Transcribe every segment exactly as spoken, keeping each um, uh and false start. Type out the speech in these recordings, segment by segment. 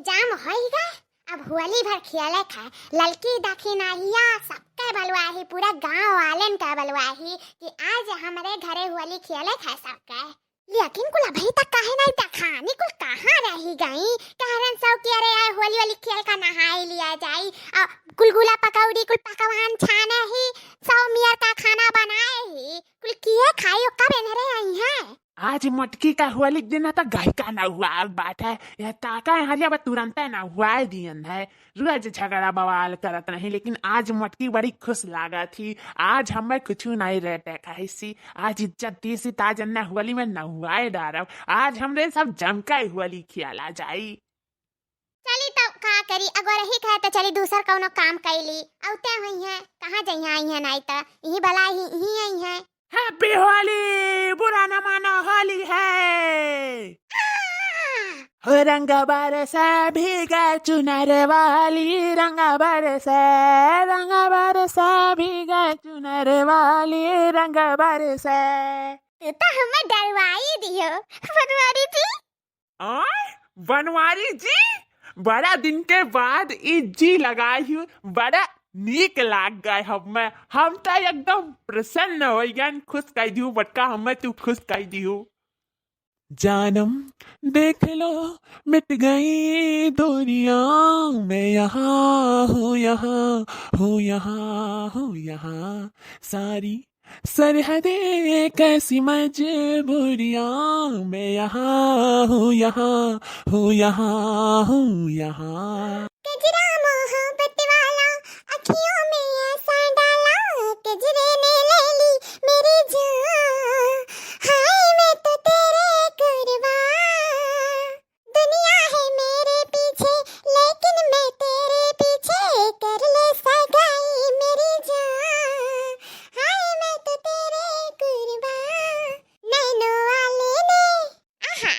जाम होई गए, अब होली भर खेले खाए। ललकी दखिनहिया सबके बलवाही, पूरा गांव वालेन के बलवाही कि आज हमरे घरे होली खेले खाए सबके। लेकिन कुल अभी तक काहे नहीं देखानी, कुल कहाँ रही गई? कहरन सौ कि अरे यार होली वाली खेल का नहाई लिया जाई, और गुलगुला पकौड़ी कुल पकवान छाने ही, सौ मियर का खाना बनाए ही, कुल किए खाई, ओका बेन्हरे आई हैं। आज मोटकी का होली के दिन है तो गई का नहुआल बाटे। यह ताका यहाँ जब तुरंते नहुआए दियन है। रोज झगड़ा बवाल करत रही, लेकिन आज मोटकी बड़ी खुश लागत ही। आज हमें कुछ नहीं रहे देखा ही सी। आज इज्जत दी सी, ताज अन्ना होली में नहुआए डारब। आज हमरे सब जम के होली खियाला जाई। चली तो का करी, अगर रही कहे तो चली दूसर कौनो काम कैली। औते हुई हैं, कहाँ जइहाँ आई हैं, नहीं तो यही भला ही, यही आई हैं। Happy होली, बुरा न मानो, होली है। हो रंग बरसा भीगा चुनर वाली, रंग बरसा, रंग बरसा भीगा चुनर वाली, रंग बरसा। तू तो हमें डरवाई दियो, बनवारी जी। आय, बनवारी जी, बड़ा दिन के बाद ई जी लगाई हूँ, बड़ा नीक लाग गए हमें। हम तो एकदम प्रसन्न हो गए, खुश कर दियो बटका, हमें तू खुश कर दियो। जानम देख लो, मिट गई दूरियां, मैं यहाँ हूँ, यहाँ हूँ, यहाँ हूँ, यहाँ। सारी सरहदें कैसी मजबूरियां, मैं यहाँ हूँ, यहाँ हूँ, यहाँ हूँ, यहाँ। गजरा मोहब्बत वाला अखियों में ऐसा डाला, गजरे ने ले ली मेरी जान, हाय मैं तो तेरे कुर्बान। दुनिया है मेरे पीछे, लेकिन मैं तेरे पीछे, कर ले सगाई मेरी जान, हाय मैं तो तेरे कुर्बान। नैनो वाले ने, आहा,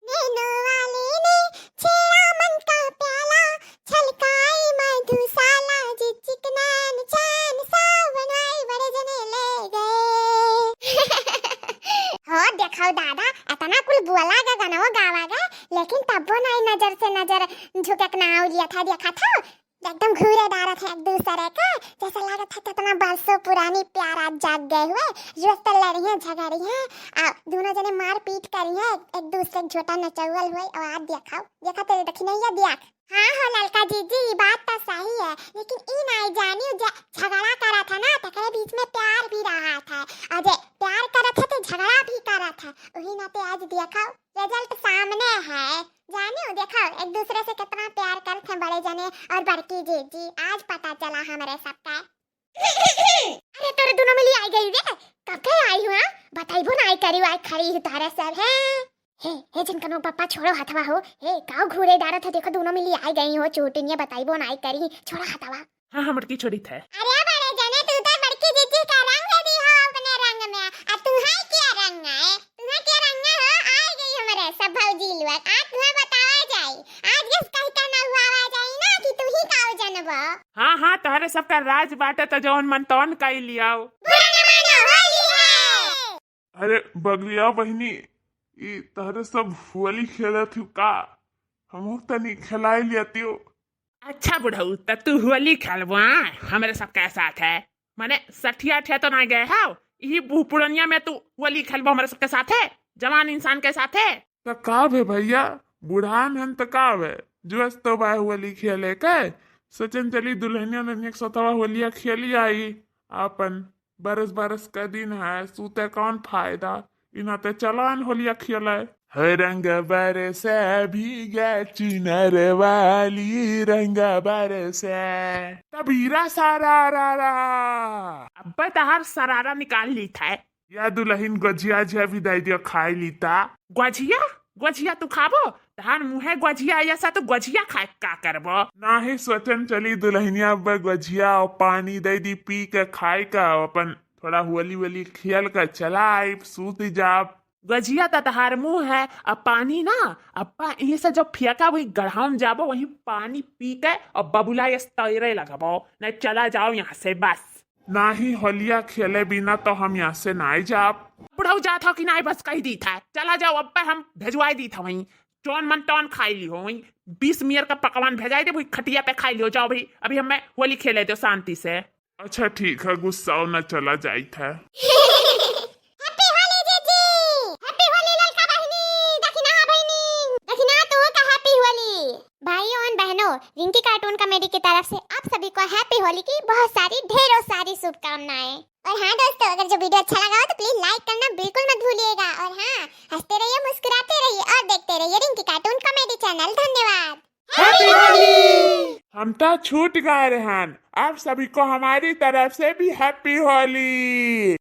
नैनो वाले ने छेड़ा मन का प्याला, छलकाई मधुशाला, झिझक नैन चैन सावन आई बड़े जने ले गए। हो देखो दादा, इतना कुल बोला गा, गाना गावा गा, लेकिन तब्बो नहीं नजर से नजर झुके के नाव लिया था, देखा था। एकदम घूरे डारत है एक दूसरे का, जैसे लागत है कितना बरसों पुरानी प्यार आज जाग गए हुए। रोज तो लड़ी हैं, झगड़ी हैं, आ दोनों जने मारपीट करी हैं, एक, एक दूसरे के झोटा नचौल हुए। और आज देखाओ, देखा तेरे दखिनैया दिया। हाँ हो ललका जीजी, ई बात तो सही है, लेकिन ई नहीं जानी जे झगड़ा करत है ना, तकरे बीच में प्यार भी रहत है, और जे प्यार करत है तो झगड़ा भी करत है। वही नाते आज देखाओ, result सामने है। जानियो, देखो, एक दूसरे से कितना प्यार करत हैं बड़े जने और बड़की जीजी। आज पता चला हमरे सबका। अरे, तोरे दोनों मिली आई गई रे, कब के आई हुआ? बताइबो ना आई करी, आई खड़ी हूँ तारे सब, हैं? हे, हे, जिनकनो पप्पा, छोड़ो हथवा हो। हे, काऊ घूरे डारत है, देखो, दोनों मिली आई गई हो, चोटिनिया, बताइबो ना आई करी, छोड़ो हथवा। हाँ, हाँ, मटकी छोड़ी थे। अरे बड़े जने, तू तो बड़की जीजी का रंग दी हो अपने रंग में। आ तुम्हारे क्या रंग है? तुम्हारे क्या रंग है हो? आ गई हमारे सब भौजी लोग। आज तुम्हें बतावा जाई। आज किस कह का ना हुआ जाई ना कि तू ही काऊ जनबो। हाँ, हाँ, तोहरे सबका राज बाटे तो जौन मन तौन कई लियाओ। बुरा न मानो, होली है। अरे बगलिया बहिनी, ई तहरे सब होली खेलत हु का? हमहू तनी खेलाई लियतियो। अच्छा बुढ़ऊ, त तू होली खेलबो, हाँ? हमरे सबके साथ है, माने सठिया ठे तो ना गए हो, यही बूढ़ पुरनिया में तू होली खेलबो हमरे सबके साथ है, जवान इंसान के साथ है? त का भे भैया, बुढ़ान हन त का भे, जुअस तो बा होली खेले के, सोचन चली दुल्हनिया ननिया के सथवा होलिया खेली आई, आपन बरस बरस का दिन है, सूते कौन फायदा, इना ते चलान होलिया खेले। है रंग बरसे भीगे चुनर वाली, रंग बरसे। तबीरा सारा रा रा। अब्बे तहार सरारा निकाल ली था। या दुल्हन गजिया जिया भी दे दिया खाई लीता। गजिया? गजिया तू खाबो? तहार मुँहे गजिया, ऐसा तो गजिया खाए का करबो? नाही सोचन चली दुल्हनिया अब्बे गजिया और पानी दे दी पी के खाए का, अपन थोड़ा होली वोली खेल के चला आइब, सूत जाब। गजिया त तहार मुँह है, अब पानी ना, अब्बा यहीं से जब फेंका वही गढ़ाम जाबो, वहीं पानी पी के और बबुला ये तैरे लगबो, नहीं चला जाओ यहाँ से बस। नाही होलिया खेले बिना तो हम यहाँ से नाई जाब। बुढ़ऊ जात हो कि नाई, बस कही दी था, चला जाओ, अब्बे हम भेजवाई दी था वहीं। जौन मन तौन खाई लिहो, वही बीस मियर का पकवान भेजाई दे, वही खटिया पे खाई लिहो। जाओ भाई, अभी हमें होली खेले दो शांति से। अच्छा ठीक है, गुस्साओ ना, चला जाइत है। Happy Holi जीजी, Happy Holi ललका बहिनी, दखिना बहिनी, दखिना तू का Happy Holi। भाइयों और बहनों, रिंकी कार्टून कॉमेडी की तरफ से आप सभी को Happy Holi की बहुत सारी, ढेरों सारी शुभकामनाएं। और हाँ दोस्तों, अगर जो वीडियो अच्छा लगा हो तो प्लीज लाइक करना बिल्कुल मत भूलिएगा। और हाँ, हंसते रहिए, मुस्कुराते रहिए और देखते रहिए रिंकी कार्टून कॉमेडी चैनल। धन्यवाद। Happy Holi। हम तो छूट गए रहन, आप सभी को हमारी तरफ से भी Happy Holi।